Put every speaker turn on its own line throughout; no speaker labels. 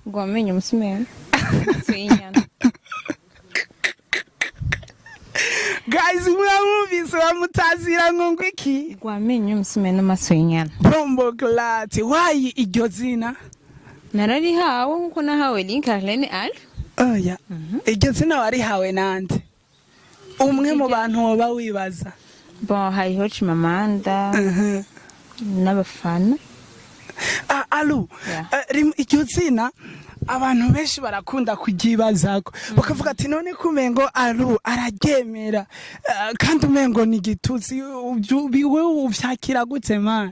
Ngo umusumeno inyana.
Guys, mwamwumvise bamutazira ngo ngwiki?
Rwamenye umusumeno amaso y'inyana.
Bomboclaat, wayi iryo zina?
Nararihawe nkuko nahawe Link Arlene Al.
Oya, iryo zina warihawe nande? Umwe mu bantu woba wibaza.
Bon, hariho Chimamanda n'abafana.
Ah, alu.
Yeah.
Iryo zina abantu benshi barakunda kuryibazako, bakavuga ati none kumengo alu araryemera, kandi umengo ni igitutsi. Wewe uvyakira gute, man?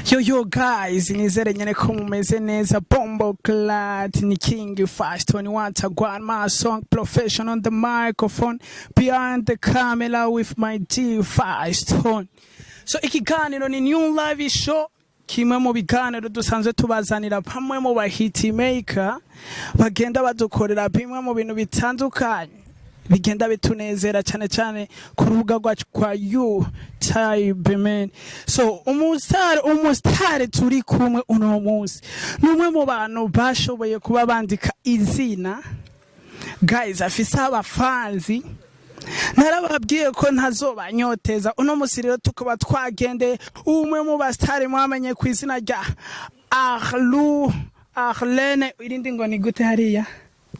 Yo yo guys, nizere nyene ko mumeze neza. Bomboclaat ni King Fast 21 Tagwan, my song professional on the microphone, behind the camera with my G Fast Tone. So ikiganiro ni New Live Show, kimwe mu biganiro dusanzwe tubazanira bamwe mu ba hit maker bagenda badukorera bimwe mu bintu bitandukanye bigenda bitunezera cyane cyane ku rubuga rwacu kwa YouTube, man. So umustar turi kumwe uno munsi ni umwe mu bantu bashoboye kuba bandika izina, guys, afise abafanzi. Narababwiye ko ntazobanyoteza. Uno munsi rero tukaba twagendeye umwe mu basitari mwamenye ku izina rya Arlu Arlene, irindi ngo ni gute hariya?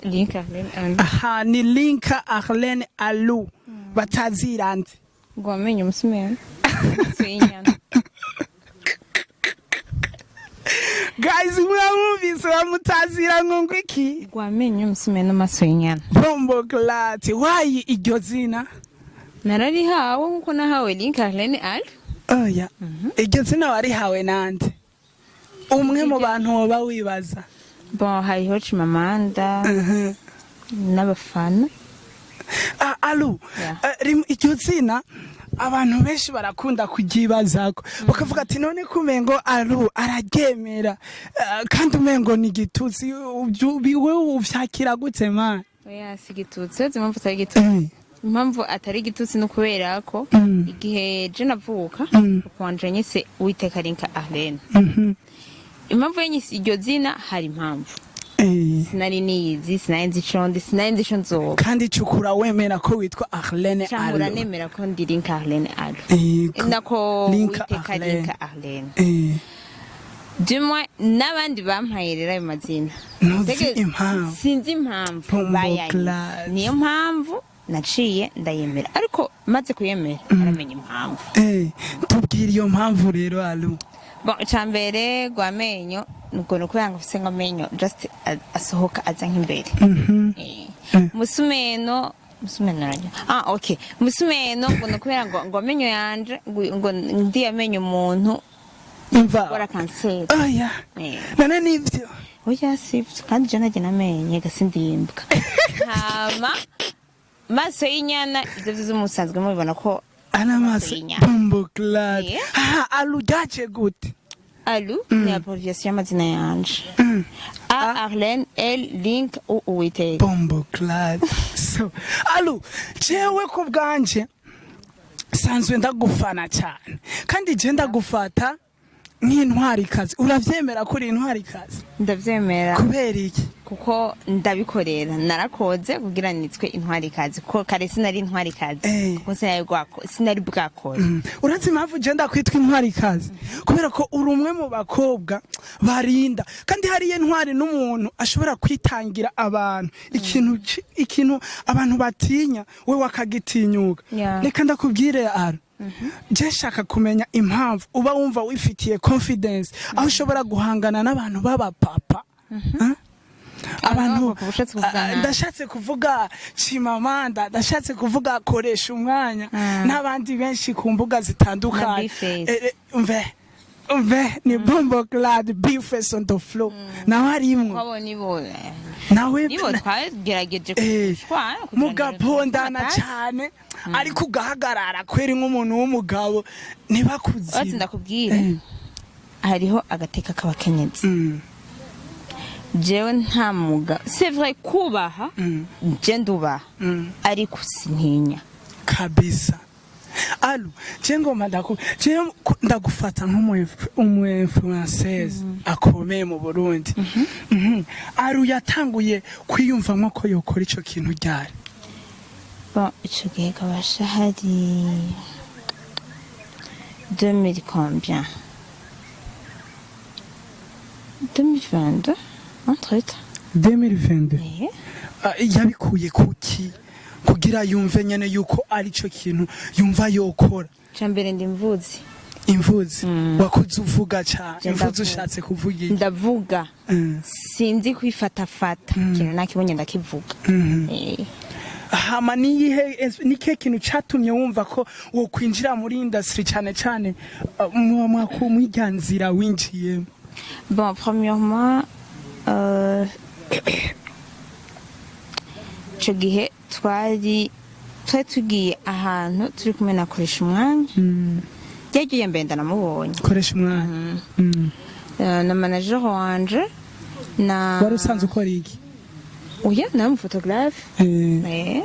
Link Arlene Al.
Aha ni Linka Arlene Alu batazirande.
Rwamenye umusumeno amaso y'inyana.
Guys, mwamwumvise bamutazira ngo ngwiki?
Rwamenye umusumeno amaso y'inyana.
Bomboclaat, wayi iryo zina?
Nararihawe nkuko nahawe Link Arlene Al.
Oya, iryo zina warihawe nande? Umwe mu bantu woba wibaza.
Bon, hariho Chimamanda n'abafana.
Ah, alu.
Yeah.
Iryo zina abantu benshi barakunda kuryibazako, bakavuga ati none kumengo alu araryemera, kandi umengo ni igitutsi. Wewe uvyakira gute, man?
Oya, si igitutsi. Uzi impamvu atari igitutsi? Impamvu atari igitutsi ni ukubera ko igihe je navuka, papa wanje nyise Uwiteka Linka Arlene. Impamvu yanyise iryo zina, hari impamvu. Sinari niyizi, sinari nzi ico ndi, sinari nzi ico nzoba.
Kandi cukura wemera ko witwa Arlene
Cankura
Alu.
nemera ko ndi Linka Arlene Alu.
Yego.
Nako
Linka
Uwiteka
Arlene.
Linka Arlene. Du moins n'abandi bampaye rero ayo mazina.
Ntuzi impamvu.
Sinzi impamvu
Bombo
bayanyise.
class.
Niyo mpamvu naciye ndayemera, ariko maze kuyemera aramenya impamvu.
Tubwire iyo mpamvu rero, Alu.
Bon, icambere, rwamenyo nuko ni ukubera ngo mfise ngo amenyo just asohoka aza nk'imbere. Musumeno, musumeno ararya. Ah, okay, musumeno ngo ni ukubera ngo amenyo yanje ngo ndi amenyo umuntu
Imva.
ukora kanseri.
Oya. None nivyo?
Oya, sivyo, kandi je najye namenye gasindimbwa. Hama maso y'inyana, ivyo vyo musanzwe mubibona ko
Ana maso.
y'inyana.
Bomboclaat. Ah, Alu ryaje gute?
Alu ni abbreviation y'amazina yanje: A Arlene, L Link, U Uwiteka.
Bomboclaat. So Alu, jewe ku bwanje sanzwe ndagufana cyane, kandi je ndagufata nk'intwarikazi. Uravyemera ko uri intwarikazi?
Ndavyemera.
Kubera iki?
Kuko ndabikorera, narakoze kugira nitwe intwarikazi, kuko kare sinari intwarikazi. Kuko sinari bwakore.
Urazi impamvu je ndakwitwa intwarikazi? Kubera ko uri umwe mu bakobwa barinda, kandi hariyo intwari n'umuntu ashobora kwitangira abantu ikintu ikintu abantu batinya, we wakagitinyuka. Reka ndakubwire, Aro, je nshaka kumenya impamvu uba wumva wifitiye confidence aho ushobora guhangana n'abantu b'abapapa. Huh? Abantu
b'abapapa ushatse kuvuga
Ah,
nka-
ndashatse kuvuga Chimamanda, ndashatse kuvuga koresha umwanya n'abandi benshi ku mbuga zitandukanye.
Na B-Face.
Umve umve, ni Bomboclaat, B-Face on the floor, nawe arimwo.
Kwabo nibo
Nawe
nibo twagerageje kushwana kugira ngo
mugapondana
tubataze.
cyane, ariko ugahagarara kweri nk'umuntu w'umugabo ntibakuzire.
Uretse ndakubwire, hariho agateka k'abakenyezi. Jewe nta muga, c'est vrai, kubaha je ndubaha, ariko sintinya.
Kabisa. Alu, je ngoma je ndagufata nk'umu influenceuse akomeye mu Burundi. Alu yatanguye kwiyumvamwo ko yokora ico kintu ryari?
Bon, ico gihe kabasha hari 2000 combien, 2022 entre temps.
2022?
Eh.
Ah, yabikuye kuki kugira yumve nyene yuko ari ico kintu yumva yokora?
Ca mbere ndi mvuzi.
Imvuzi? Wakuze uvuga cane?
Je
Imvuzi?
Ndavuga.
Ushatse kuvuga iki?
Ndavuga. Sinzi kwifatafata, ikintu nakibonye ndakivuga. Eh.
Hama niyihe, nikihe kintu catumye wumva ko wokwinjira muri industry, cane cane mu mwaka mw'irya nzira winjiyemo?
Bon, premièrement, ico gihe twari tugiye ahantu turi kumwe na Koresha Umwanya, ryagiye mbere ndanamubonye.
Koresha Umwanya.
Na manager wanje na
Wari usanzwe ukora iki?
Oya, nawe umuphotographe. Eh,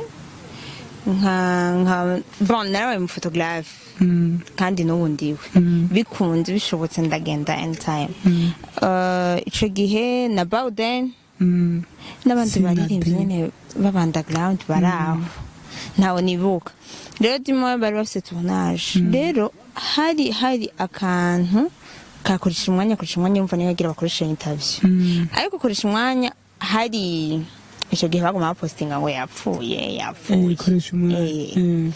nka bon, narabaye umuphotographe kandi n'ubu ndiwe. Bikunze bishobotse ndagenda anytime. Ico gihe na Bowden n'abandi
Sinade.
baririmbyi nyene b'aba underground bari aho, ntawe nibuka rero. Dimo bari bafise tournage rero, hari akantu kakoresha umwanya, koresha umwanya, umva niyo bagira bakoresha interview. Ariko koresha umwanya, hari ico gihe baguma bapostinga ngo yapfuye, yapfuye.
Koresha Umwanya.
Eh.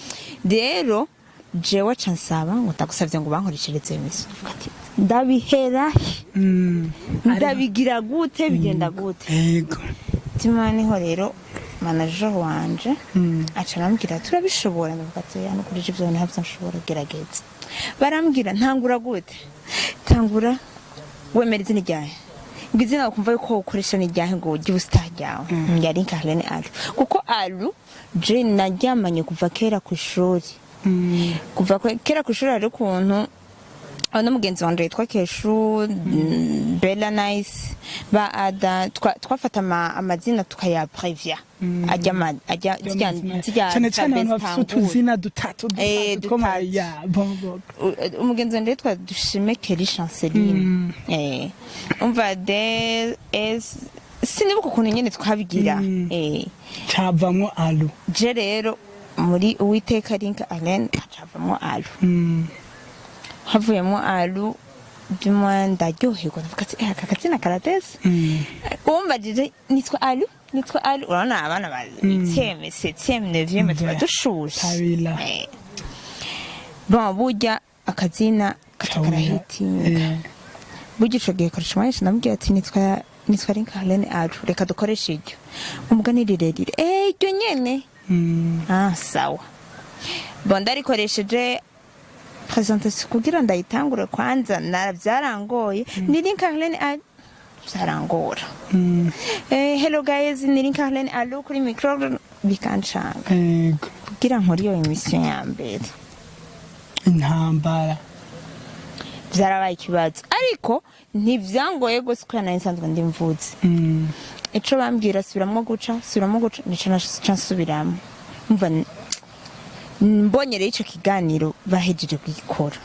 Rero jewe ca nsaba ngo ndagusavye ngo bankoreshereze émission. Ndavuga ati ndabihera he? Ndabigira gute? Bigenda gute? Tima niho rero manager wanje aca arambwira turabishobora. Ndavuga ati hano kuri ivyo bintu ntabyo nshobora, gerageza. Barambwira ntangura gute? Tangura wemera izina ryawe, ngo izina ukumva yuko ukoresha ni ryahe, ngo ujye ubustar ryawe yari Carlene Alu, kuko Alu je naryamanye kuva kera ku ishuri. Kuva kera ku ishuri hari ukuntu aho n'umugenzi wanje yitwa Keshu, Bella Nice, ba Ada, twafata amazina tukayabrevia, ajya ajya zirya
Cyane cyane abantu bafite
alphabet.
utuzina dutatu
Eh,
dutatu two
dutatu.
Ya bon.
Umugenzi wanje yitwa Dushime Kelly Chanceline. Umva D S, sinibuka ukuntu nyene twabigira.
Cavamwo Alu.
Je rero muri Uwiteka Link Allen hacavamwo Alu. Havuyemo Alu byuma ndaryoherwa, ndavuga ati: "Eh, aka kazina karatese." Umbajije nitwa Alu, nitwa Alu. Urabona abana ba huitième, septième, neuvième tuba dushushe.
Kabila.
Bon, burya akazina kaca karahitinga. Burya ico gihe koresha umwanya, ndamubwira ati nitwa Link Allen Alu, reka dukoreshe iryo umugani rirerire, eh, iryo nyene. Ah, sawa. Bon, ndarikoresheje. Présentation kugira ndayitangure kwanza nara byarangoye, ni Link Allen Alu, byarangora. Hello guys, ni Link Allen Alu kuri micro, bikancanga. Kugira nkore iyo émission ya mbere,
Intambara.
Byarabaye ikibazo, ariko ntivyangoye gose kubera nari nsanzwe ndi mvuzi. Ico bambwira subiramwo guca, subiramwo guca, nico naca nsubiramo. Umva mbonye rero ico kiganiro bahejeje kugikora,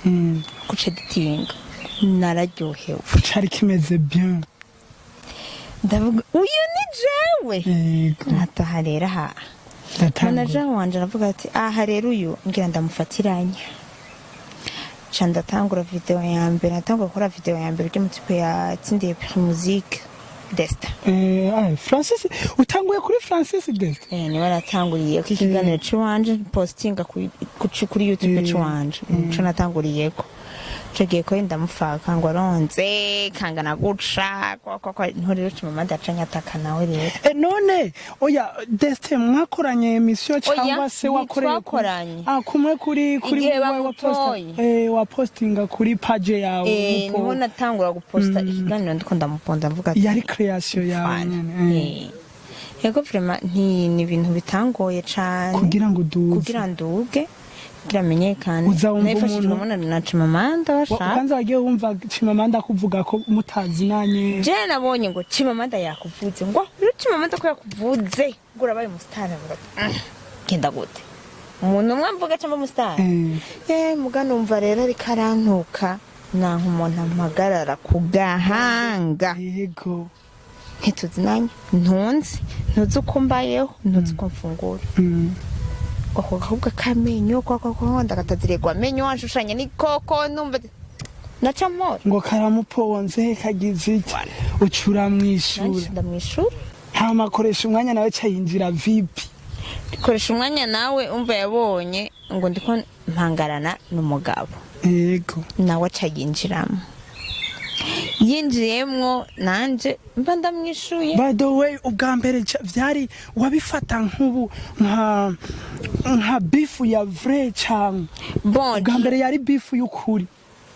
kuca editinga, nararyohewe.
Cari kimeze bien.
Ndavuga uyu ni jewe. Nataha rero aha,
Ndatangura.
manager wanje aravuga ati aha rero uyu ngira ndamufatiranya. Ca ndatangura vidéo ya mbere, natangura gukora vidéo ya mbere ry'umutipe yatsindiye Prix Musique, Destin.
Francis, utanguye kuri Francis Destin?
Eh, niwe natanguriye ko ikiganiro c'iwanje postinga kuri YouTube c'iwanje, nico natanguriyeko. Ico gihe ko ndamufaka ngo aronze kangana guca kwa niho rero Chimamanda aca nyataka nawe rero.
None oya, Destin mwakoranye émission cyangwa se wakoreye
Ntitwakoranye.
Ah, kumwe kuri
Igihe
wa posta
bamutoye.
Wa postinga kuri page yawe.
Niho natangura guposta ikiganiro ndiko ndamuponda mvuga ati
Yari création yawe
Fana.
nyene.
Yego, vraiment nti ni ibintu bitangoye cane
Kugira ngo uduze.
Kugira nduge, kugira menyekane.
Uza wumva
Nabifashijwemo na Chimamanda bashaka.
Kwanza wagiye wumva Chimamanda kuvuga ko mutazinanye?
Je nabonye ngo Chimamanda yakuvuze, ngo rero Chimamanda ko yakuvuze ngo urabaye umusitari, avuga ati: Genda gute?" Umuntu umwe mvuga cyangwa umusitari?
Eh.
Muga numva rero ariko arantuka, nanka umuntu ampagarara ku gahanga. Ntituzinanye, ntunzi, ntuzi uko mbayeho, ntuzi uko mfungura. Ako gahubwa k'amenyo kwakwakwakwa, ndakataziregwa amenyo wanshushanya n'ikoko, numva naca mpora.
Ngo karamuponze, kagize iki, ucura mwishura?
Nanje ndamwishura.
Hama akoresha umwanya nawe ca yinjira vipi?
Koresha umwanya nawe, umva, yabonye ngo ndiko mpangarana n'umugabo. Nawe aca yinjiramo, yinjiyemwo nanje mba ndamwishuye.
By the way, ubwa mbere vyari wabifata nk'ubu nka beef ya vrai cyangwa
Bon.
ubwa mbere yari beef y'ukuri?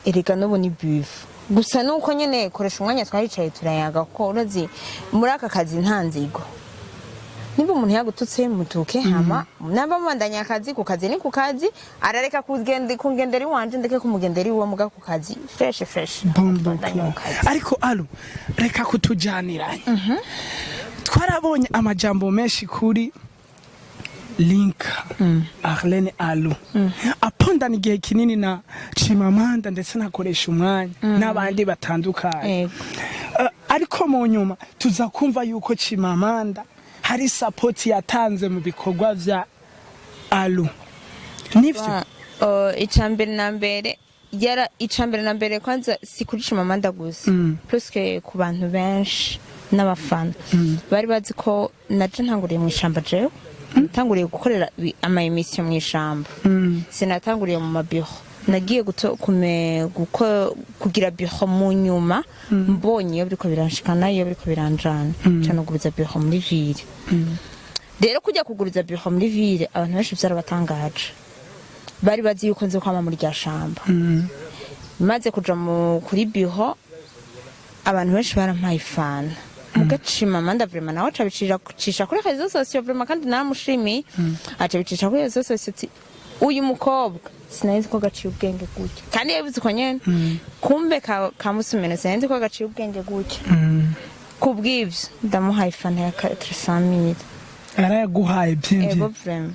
Erega n'ubu ni beef, gusa nuko nyene koresha umwanya twaricaye turayaga, kuko urazi muri aka kazi nta nzigo. Niba umuntu yagututse, mutuke, hama namba mubandanya akazi. Ku kazi ni ku kazi, arareka kungendera iwanje, ndeke kumugendera iwe, muga ku kazi fresh fresh.
Bombo.
Tubandanye mu kazi.
Ariko alo, reka kutujaniranya. Twarabonye amajambo menshi kuri Linka Arlene Alu apondana igihe kinini na Chimamanda, ndetse nakoresha umwanya n'abandi batandukanye. Ariko mu nyuma tuza kumva yuko Chimamanda hari support yatanze mu bikorwa vya Alu, nivyo?
Bon, icambere na mbere yara, icambere na mbere kwanza si kuri Chimamanda gusa, puisque ku bantu benshi n'abafana bari bazi ko naje ntanguriye mu ishamba. Jewe natanguriye gukorera ama émission mu ishamba, sinatanguriye mu mabiro. Nagiye guto kume guko kugira biro mu nyuma, mbonye iyo biriko biranshikana, iyo biriko biranjana, ca nuguriza biro muri ville. Rero kujya kuguriza biro muri ville, abantu benshi vyarabatangaje, bari bazi yuko nzi kwama muri rya shamba. Maze kuja mu kuri biro, abantu benshi barampaye ifana. Mugacima manda vraiment nawe aca abicisha kuri réseaux sociaux, vraiment, kandi naramushimiye. Aca abicisha kuri réseaux sociaux ati: "Uyu mukobwa sinari nzi ko gaciye ubwenge gutya." Kandi yabivuze uko nyene, kumbe kamusumene, sinari nzi ko gaciye ubwenge gutya. Kubw'ivyo ndamuhaye ifana ya 400 000.
Arayaguhaye byinshi?
Ego, vraiment.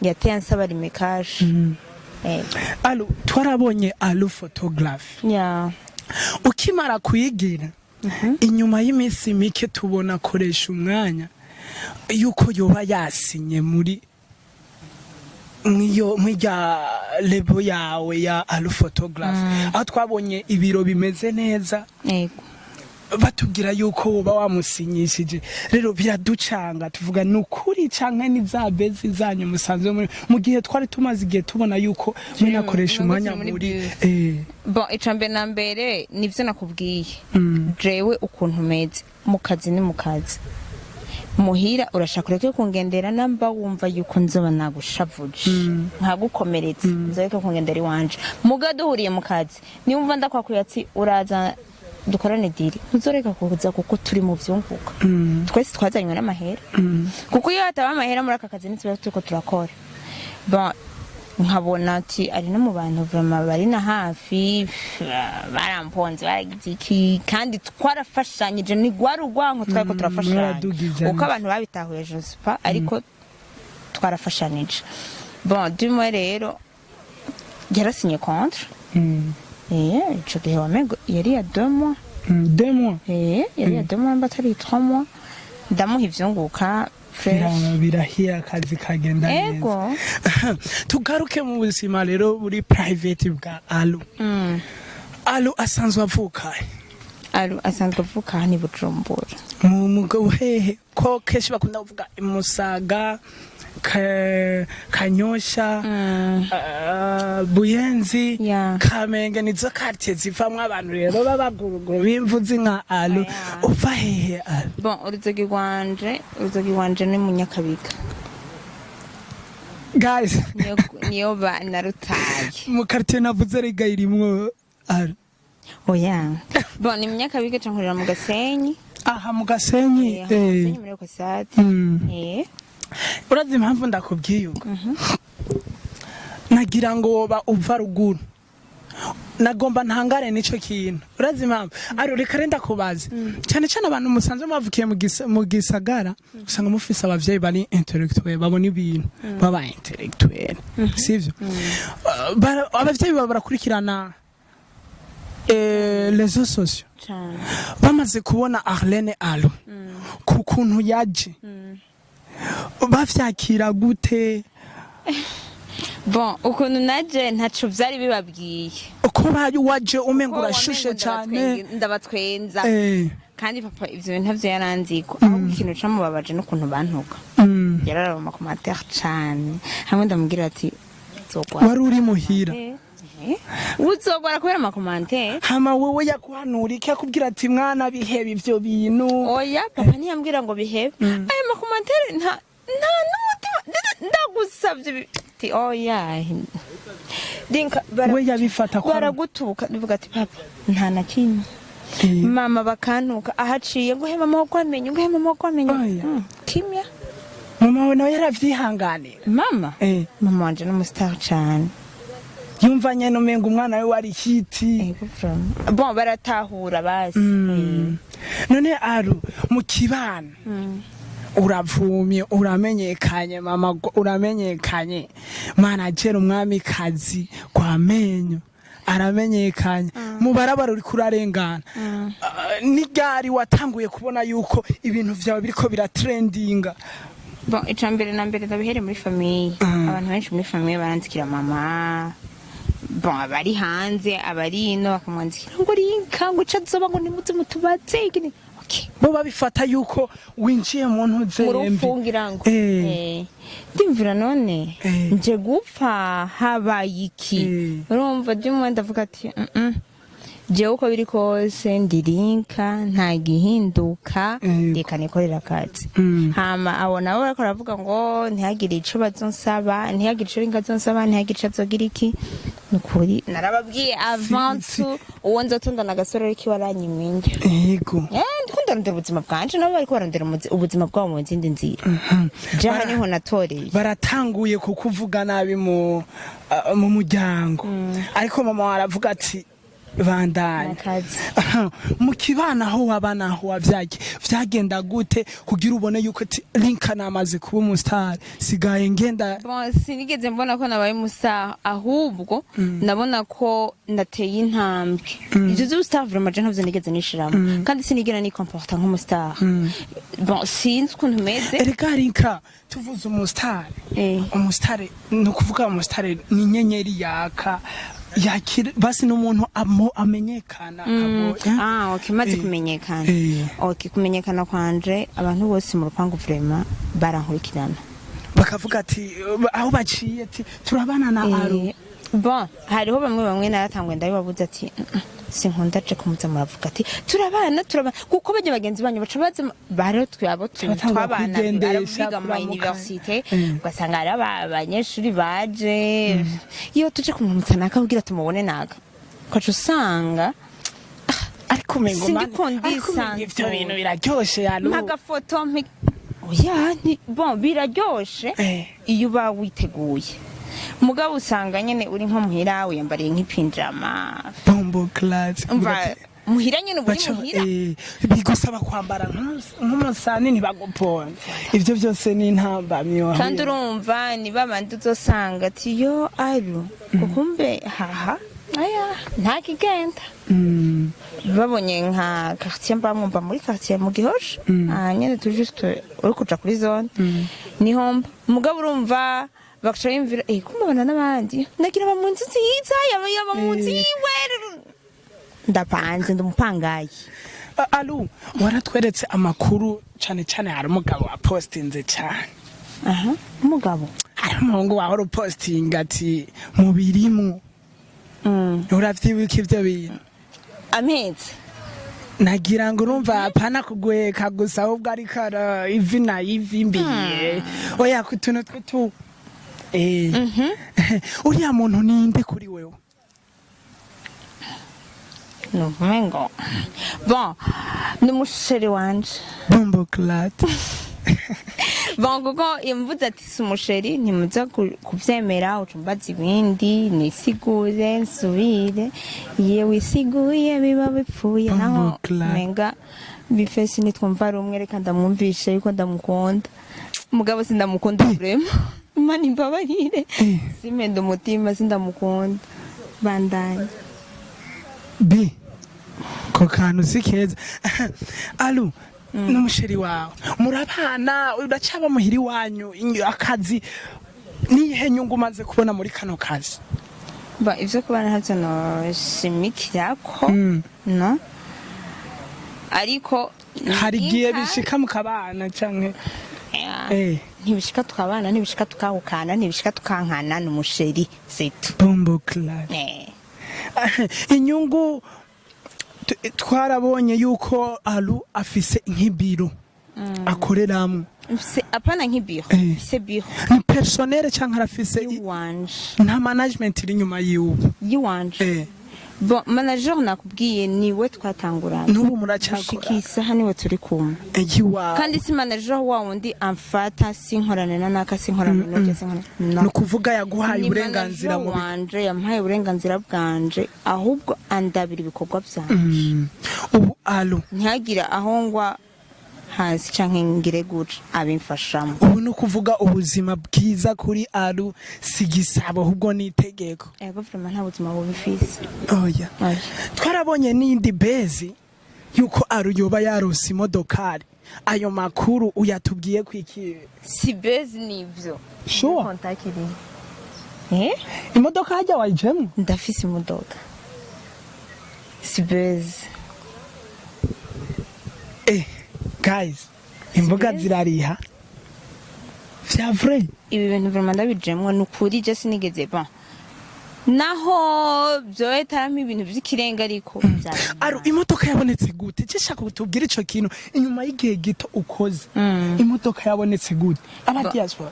Yateye ansaba Lumicash. Ego.
Alu, twarabonye Alu Photography. Ukimara kuyigira, inyuma y'iminsi mike tubona akoresha umwanya yuko yoba yasinye muri mwiyo mwirya label yawe ya Alu Photography, aho twabonye ibiro bimeze neza. Batubwira yuko woba wamusinyishije, rero biraducanga, tuvuga ni ukuri canke ni za buzz zanyu musanzwe muri, mu gihe twari tumaze igihe tubona yuko munakoresha umwanya
muri
muri
buzz. Bon, icambere na mbere nivyo nakubwiye. Jewe ukuntu meze mu kazi ni mu kazi, muhira urashaka ureke kungendera. Namba wumva yuko nzoba nagushavuje, nkagukomeretsa, nzoreke kungendera iwanje. Muga duhuriye mu kazi, niwumva ndakwakuye ati uraza dukorane deal, ntuzoreka kuza, kuko turi mu vyunguka. Twese twazanywe n'amahera, kuko iyo hataba amahera muri aka kazi ntituba turiko turakora. Bon, nkabona ati ari no mu bantu vraiment bari na hafi, baramponze, baragize iki, kandi twarafashanyije, ni rwari urwanko, twariko turafashanya.
Mwaradugijanye.
Uko abantu babitahuye je sais pas, ariko twarafashanije. Bon, du moins rero yarasinye contrat. Ico gihe wamengo yari ya 2 mois.
2 mois.
Yari ya 2 mois, mba atari 3 mois, ndamuha ivyunguka fresh.
Birahira, akazi kagenda neza.
Ego.
Tugaruke mu buzima rero buri private bwa Alu. Alu asanzwe avuka he?
Alu asanzwe avuka hano i Bujumbura.
Mu mugabo hehe, ko kenshi bakunda kuvuga Musaga, Kanyosha, Buyenzi, Kamenge, nizo quartier zivamwo abantu rero b'abaguruguru b'imvuzi nka Alu.
Oya.
Uva hehe, Alu?
Bon, uruzogi rwanje ni mu Nyakabiga.
Guys.
Niyo ba narutaye.
Mu quartier navuze rega irimwo Alu.
Oya, bon, ni mu Nyakabiga, cankorera mu Gasenyi.
Aha mu Gasenyi?
Mu Gasenyi, muri Ekosade.
Urazi impamvu ndakubwiye uko? Nagira ngo woba uva ruguru. Nagomba ntangare nico kintu. Urazi impamvu ari? Reka renda kubaza cyane cyane abantu musanzwe mwavukiye mu gisagara, usanga mufise abavyeyi bari intellectuel, babona ibintu, baba intellectuel, sivyo? Abavyeyi baba barakurikirana les réseaux sociaux.
Cane.
Bamaze kubona Arlene Alo ku kuntu yaje, bavyakira gute?
Bon, ukuntu naje ntaco vyari bibabwiye.
Uko baje, waje umenga
Ko
urashushe
wamengo
cane.
Ndabatwenza. Kandi papa ivyo bintu ntavyo yaranziko, ahubwo ikintu camubabaje n'ukuntu bantuka. Yararaba ama commentaires cane, hamwe ndamubwira ati uzogwara.
Wari uri muhira?
Uzogwara kubera ama commentaires.
Hama wewe yakuhanura iki? Akubwira ati mwana, biheba ivyo bintu?
Oya, papa ntiyambwira ngo bihebe ayo ma commentaires. Nta n'umutima ndagusavye ati oya Dinka
We yabifata ko
baragutuka. Ndavuga ati papa, nta na kimwe. Mama bakantuka ahaciye ngo he mama wakwamenye, ngo he mama wakwamenye.
Oya.
Kimya.
Mama we nawe yaravyihanganira?
Mama? Mama wanje n'umu star cane.
Yumva nyene umenga umwana we wari hit.
Ego, vraiment. Bon, baratahura basi.
None Aru, mu kibano uravumye, uramenyekanye, mama, uramenyekanye, manager umwamikazi kwa menyo aramenyekanye mu barabara, uriko urarengana. Ah, n'iryari watanguye kubona yuko ibintu vyawe biriko biratrendinga?
Bon, ica mbere na mbere ndabihere muri famille. Abantu benshi muri famille barandikira mama, bon, abari hanze, abari ino, bakamwandikira ngo rinka ngo ico azoba, ngo nimuze mutubaze iki okay.
Bo babifata yuko winjiye mu
Mu
ntuzembi.
Rupfu ngo ndimvira none nje gupfa habaye iki? Urumva jimwe ndavuga ati jewe uko biri kose ndirinka, nta gihinduka. Reka nikorera akazi. Hama abo nabo bariko baravuga ngo ntihagire ico bazonsaba, ntihagire ico rinka azonsaba, ntihagire ico azogira iki. Nukuri narababwiye avant tout, uwo nzotondana agasore kiwe aranyimenya. Ndiko ndarondera ubuzima bwanje, nabo bariko barondera ubuzima bwabo mu zindi nzira. Jaha niho natoreye.
Baratanguye kukuvuga nabi mu muryango, ariko mama wawe aravuga ati bandanya.
Akazi.
Aha, mu kibana aho waba naho wavyagiye, vyagenda gute kugira ubone yuko ati Linka namaze kuba umu star, sigaye ngenda?
Bon, sinigeze mbona ko nabaye umu star, ahubwo ndabona ko nateye intambwe. Ivyo vy'ubu star vraiment je ntavyo nigeze nishiramo, kandi sinigera nikomporta nk'umu star. Bon, sinzi ukuntu meze.
Erega Linka, tuvuze umu star, umu star ni ukuvuga umu star ni inyenyeri yaka yakira, basi n'umuntu amenyekana abo, eh?
Ah, okay, maze kumenyekana. Okay, kumenyekana kwanje, abantu bose mu rupangu vraiment barankurikirana.
Bakavuga ati aho baciye ati turabana na Aru.
Bon, hariho bamwe bamwe naratanguye ndabibabuza ati sinkunda je kumuza muravuga ati turabana, turabana, kuko bajya bagenzi banyu baca baza bariho twabo
Batangura
twabana
kwigendesha,
biga mu
kuramuka.
université, ugasanga hari abanyeshuri baje iyo tuje kumuramutsa naka kugira tumubone naka, ukaca usanga
Ariko umengo
Sindiko
ariko umengo ivyo
ndisanzura.
bintu biraryoshe Aru.
Mpagafoto oya, bon, biraryoshe iyo uba witeguye, mugabo usanga nyene uri nko muhira wiyambariye nk'ipinjama.
Bomboclaat.
Umva, muhira nyene uba uri muhira.
Bigusaba kwambara nk'umusani ntibagupone, ivyo byose ni intambamyi wahuye.
Kandi urumva ni babandi uzosanga ati yo Aru, kukumbe haha aya nta kigenda. Babonye nka quartier mbamwo, mba muri quartier mu Gihosha. Ah, nyene tu juste uri kuja kuri zone niho mba, mugabo urumva bakaca bimvira kumubona n'abandi nagira aba mu nzu nziza, yaba mu nzu yiwe, ndapanze, ndumupangayi.
Alu, waratweretse amakuru cane cane, hari umugabo wapostinze cane.
Aha, umugabo?
Hari umuhungu wahora upostinga ati mubirimwo. Uravyibuka ivyo bintu?
Amezi.
Nagira ngo urumva apana kugweka gusa, ahubwo ariko ara ivi na ivi mbiye, oya, ku tuntu tw'utu uriya muntu ninde kuri wewe?
Nuvume ngo bon, ni umusheri wanje.
Bomboclaat.
Bon, kuko mvuze ati si umu chéri, ntimuza kuvyemera, uca umbaza ibindi, nisigure, nsubire. Iyo wisiguye biba bipfuye. Naho
Bomboclaat.
Menga bifesi nitwumva rumwe. Reka ndamwumvishe yuko ndamukunda, mugabo sindamukunda vraiment. Imana imbabarire, simende umutima, sindamukunda. Bandanye.
B ko kantu si keza. Alu n'umu chéri wawe murabana, uracaba muhira iwanyu, akazi niyihe nyungu umaze kubona muri kano kazi?
Ba, ivyo kubana ntavyo noshimikirako. No, ariko
Hari igihe
inka-
bishika mukabana canke?
Yeah.
Eh.
Ntibishika tukabana, ntibishika tukahukana, ntibishika tukankana, ni umu chéri, c'est tout.
Bomboclaat. Inyungu twarabonye yuko Alu afise nk'ibiro akoreramwo.
Mfise, apana nk'ibiro. Mfise biro.
Ni personnel canke arafise
Yiwanje.
Nta management iri inyuma yiwe?
Yiwanje.
Eh.
Bon, manager nakubwiye niwe twatangurana.
N'ubu muracakora?
Gushika isaha niwe turi kumwe.
Yiwawe.
Kandi si manager wa wundi amfata, sinkorane na naka, sinkorane n'urya, sinkorane, no.
Ni ukuvuga yaguhaye
Ni
uburenganzira
manager
mu
wanje, yampaye uburenganzira bwanje, ahubwo andabira ibikorwa vyanje.
Ubu Alu
Ntihagire aho ngwa hasi canke ngire guca, abimfashamo.
Ubu ni ukuvuga ubuzima bwiza kuri Alu si gisabo, ahubwo ni itegeko.
Ego, vraiment nta buzima bubi mfise.
Oya.
Oya.
Twarabonye n'indi bezi yuko Alu yoba yarose imodokari. Ayo makuru uyatubwiye kwiki?
Si bezi, nivyo.
Sure.
Contact iri. Eh.
Imodoka hajya wayijemwo?
Ndafise imodoka, si bezi.
Eh, guys, imboga zirariha vya vrai.
Ibi bintu vraiment ndabijemwo, ni ukuri. Je sinigeze, bon, naho vyoba ibintu vy'ikirenga, ariko
Aru, imodoka yabonetse gute? Je shaka kutubwira ico kintu inyuma y'igihe gito ukoze. Imodoka yabonetse gute, aba diaspora?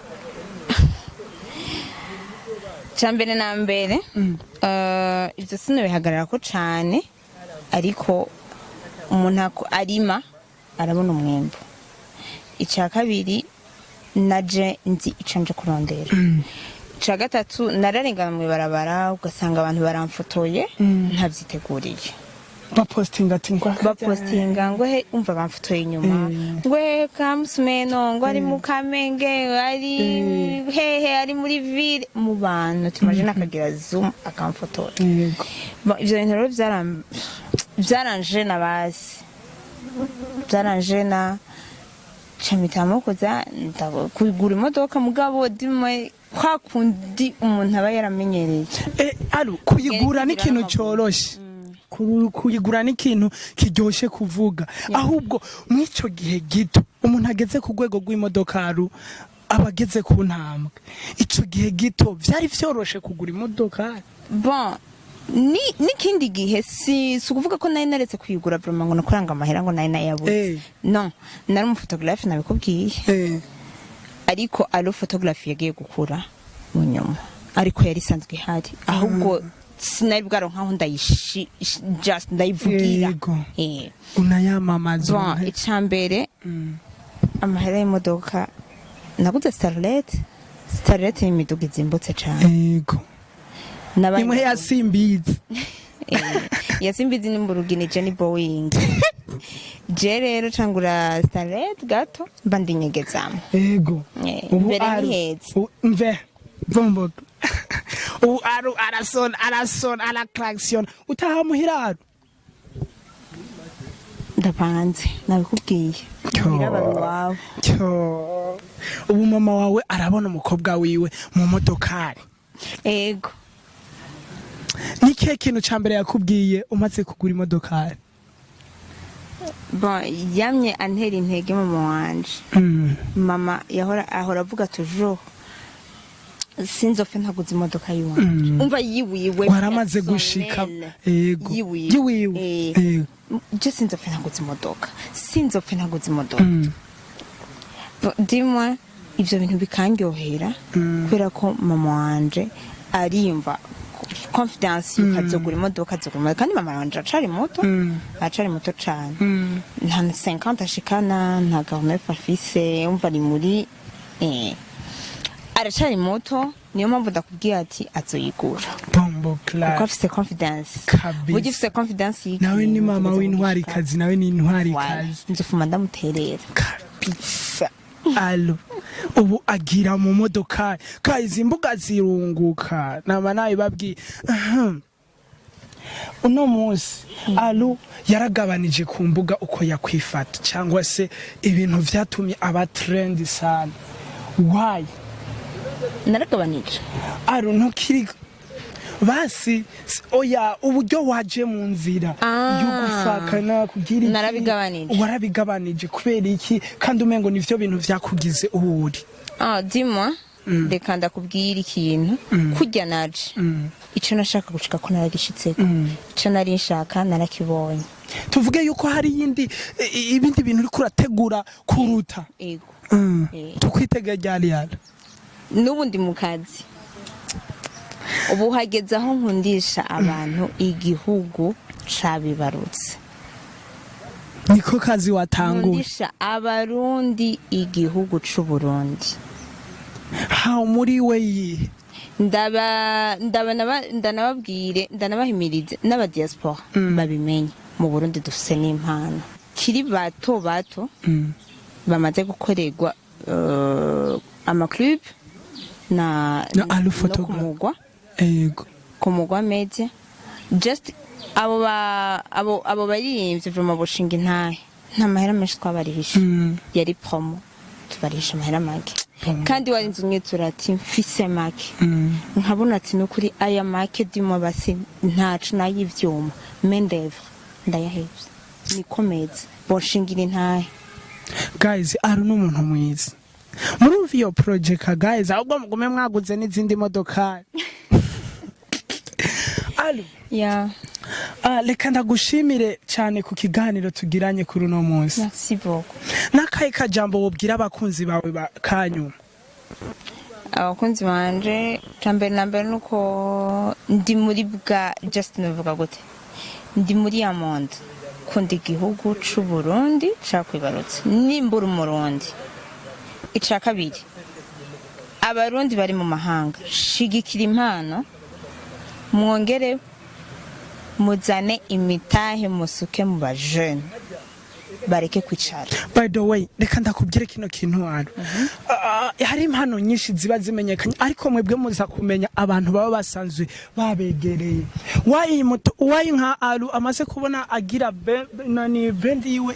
Ca mbere na mbere, ivyo sinobihagararako cane, ariko umuntu arima arabona umwimbu. Ica kabiri, naje nzi ico nje kurondera. Ica gatatu, nararengana mw'ibarabara ugasanga abantu baramfotoye ntavyiteguriye.
Bapostinga ati ngo
Bapostinga ngo he, umva bamfotoye inyuma, ngo he kamusumeno, ngo ari mu Kamenge, ari hehe, ari muri ville, mu bantu tumaje nakagira zoom akamfotora. Bon, ivyo bintu rero byaranje na basi byaranje na camitamo kuza kugura imodoka, mugabo dimwe kwa kundi umuntu aba yaramenyereye.
Eh, Alu, kuyigura ni ikintu cyoroshe. Kuyigura ni ikintu kiryoshe kuvuga, ahubwo mw'ico gihe gito umuntu ageze ku rwego rw'imodoka, Alu aba ageze ku ntambwe, ico gihe gito vyari vyoroshe kugura imodoka?
Bon, ni n'ikindi gihe si ukuvuga ko nari naretse kuyigura vraiment ngo nakuranga amahera ngo nari nayabuze. No, nari umuphotographe, nabikubwiye. Ariko alo photography yagiye gukura mu nyuma, ariko yari isanzwe ihari, ahubwo sinari bwaronka aho ndayishi just ndayivugira.
Unayamamaza.
Bon, icambere, amahera y'imodoka naguze Starlet. Starlet ni imiduga izimbutse cane. Nabaye
Imwe ya Simbizi.
Eh, ya Simbizi ni Mburugini, je ni Boeing. Je rero cangura Starlet gato mba ndinyegezamo.
Ubu
Mbere
Aru
ni heza.
Mve bombo, ubu Aru arasona, arasona, araklaxon, utaha muhira, Aru?
Ndapanze, nabikubwiye. Muhira baba iwabo.
Cyo, ubu mama wawe arabona umukobwa wiwe mu modokari?
Ego.
Ni kihe kintu ca mbere yakubwiye umaze kugura imodokari?
Bon, yamye antera intege mama wanje. Mama yahora ahora avuga toujours sinzofe ntaguze imodoka yiwanje. Umva, yiwiwe.
Waramaze gushika.
Personnel.
Yego.
Yiwiwe.
Yiwiwe.
Je sinzopfe ntaguze imodoka, sinzopfe ntaguze imodoka. Bon, dis-moi, ivyo bintu bikanryohera kubera ko mama wanje ariyumva confidence yuko azogura imodoka, azogura imodoka. Kandi mama wanje acari muto, acari muto cane, nta 50 ashikana, nta 49 afise. Umva, ari muri Aracari muto, niyo mpamvu ndakubwiye ati azoyigura
Bombo
kuko
class.
Afise confidence.
Kabisa.
Burya ufise confidence y'ikintu,
Nawe ni mama
utegerezwa
w'intwarikazi, nawe ni intwarikazi.
Voilà. Nzofuma ndamuterera.
Kabisa. Alo, ubu agira mu modoka guys, imbuga zirunguka, nama nabibabwiye. Ahem. Uno munsi Alu yaragabanije ku mbuga uko yakwifata cyangwa se ibintu vyatumye aba trend sana. Why?
Naragabanije?
Alu, ntukiri basi oya, uburyo waje mu nzira yo gufakana kugira iki?
Narabigabanije.
Warabigabanije kubera iki, kandi umengo nivyo bintu vyakugize uwo uri?
Ah, dis-moi, reka ndakubwira ikintu. Kurya naje, ico nashaka gushika ko naragishitseko, ico nari nshaka narakibonye.
Tuvuge yuko hari yindi ibindi bintu uriko urategura kuruta?
Ego.
Tukwitege ryari yara?
N'ubu ndi mu kazi. Ubu hageze aho nkundisha abantu igihugu cabibarutse.
Niko kazi watanguye.
Nkundisha Abarundi igihugu c'Uburundi.
Ha, muri we yihe?
Ndaba ndaba ndanababwire, ndanabahimirize n'abadiaspora babimenye, mu Burundi dufise n'impano kiri bato bato bamaze gukorerwa amaclub na
Na Alu
no
Photograph.
kumugwa kumugwa media. Just abo ba abo abo baririmbyi vraiment bushinga intahe, nta mahera menshi twabarihisha. Yari promo, tubarihisha amahera make, kandi warinze umwitura ati mfise make. Nkabona ati nukuri aya make dimo basi ntaco nayivyuma main d'œuvre ndayahevye, nikomeze boshingira intahe.
Guys, Alu n'umuntu mwiza. Murumva iyo project guys, ahubwo mugume mwaguze n'izindi modokari. Alu,
ya.
Ah, reka ndagushimire cyane ku kiganiro tugiranye kuri uno munsi.
Merci beaucoup.
N'akahe kajambo wobwira abakunzi bawe kanyuma?
Abakunzi banje, cambere na mbere nuko ndi muri bwa just novuga gute, ndi muri ya monde kunda igihugu c'u Burundi cakwibarutse, nimbura Umurundi. Ica kabiri, Abarundi bari mu mahanga, shigikira impano, mwongere muzane imitahe, musuke mu bajene bareke kwicara.
By the way, reka ndakubwire kino kintu hano. Hari impano nyinshi ziba zimenyekanye, ariko mwebwe muza kumenya abantu baba basanzwe babegereye. Wayi muto, wayi nka Alu amaze kubona agira nani brand yiwe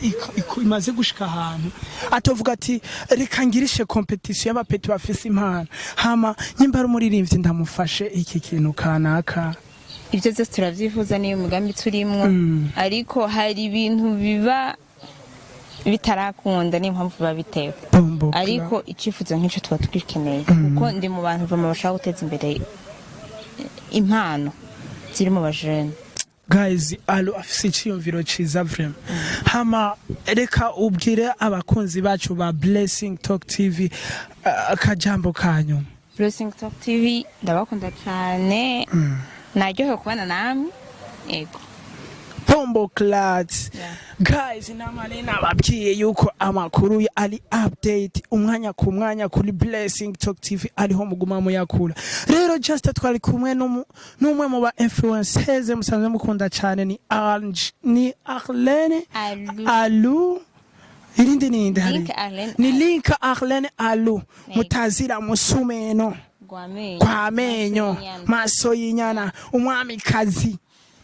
imaze gushika ahantu, atovuga ati reka ngirishe competition y'abapeti bafise impano, hama nyimba ari umuririmbyi ndamufashe iki kintu kanaka.
Ibyo byose turavyifuza, niyo migambi turimwo, ariko hari ibintu biba bitarakunda, niyo mpamvu biba bitewe.
Bombo.
Ariko icifuzo nk'ico tuba tugikeneye, kuko ndi mu bantu vama bashaka guteza imbere impano ziri mu bajene.
Guys, Alu afise iciyumviro ciza vraiment. Hama reka ubwire abakunzi bacu ba Blessing Talk TV akajambo kanyu.
Blessing Talk TV, ndabakunda cyane, naryohewe kubana namwe, yego.
Pombo Clat.
Yeah.
Guys, namane nababwiye yuko amakuru ari update umwanya ku mwanya kuri Blessing Talk TV, ariho muguma muyakura. Rero just twari kumwe n'umwe mu ba influencers musanzwe mukunda cyane, ni Ange, ni Arlene.
Alu.
Alu, irindi ninde hari?
Link Arlene.
Ni Link Arlene Alu, mutazira musumeno.
Gwamenyo.
Kwamenyo maso y'inyana, umwamikazi,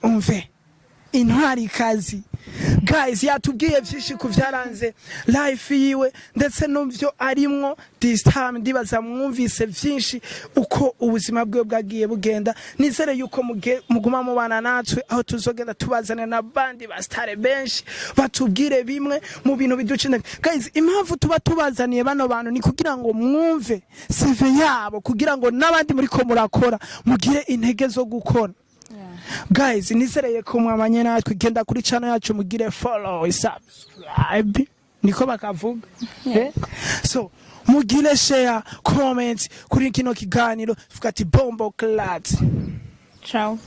umve intwarikazi. Guys, yatubwiye byinshi ku byaranze life yiwe ndetse n'ibyo arimwo this time. Ndibaza mwumvise byinshi uko ubuzima bwe bwagiye bugenda. Nizere yuko muguma mubana natwe, aho tuzogenda tubazana n'abandi basitare benshi batubwire bimwe mu bintu biduca intege. Guys, impamvu tuba tubazaniye bano bantu ni kugira ngo mwumve CV yabo, kugira ngo n'abandi muriko murakora mugire intege zo gukora. Guys, nizereye ko mwamanye natwe. Genda kuri channel yacu mugire follow, subscribe, niko bakavuga, eh? So mugire share, comment kuri kino kiganiro. Vuga ati bombo clat.
Ciao.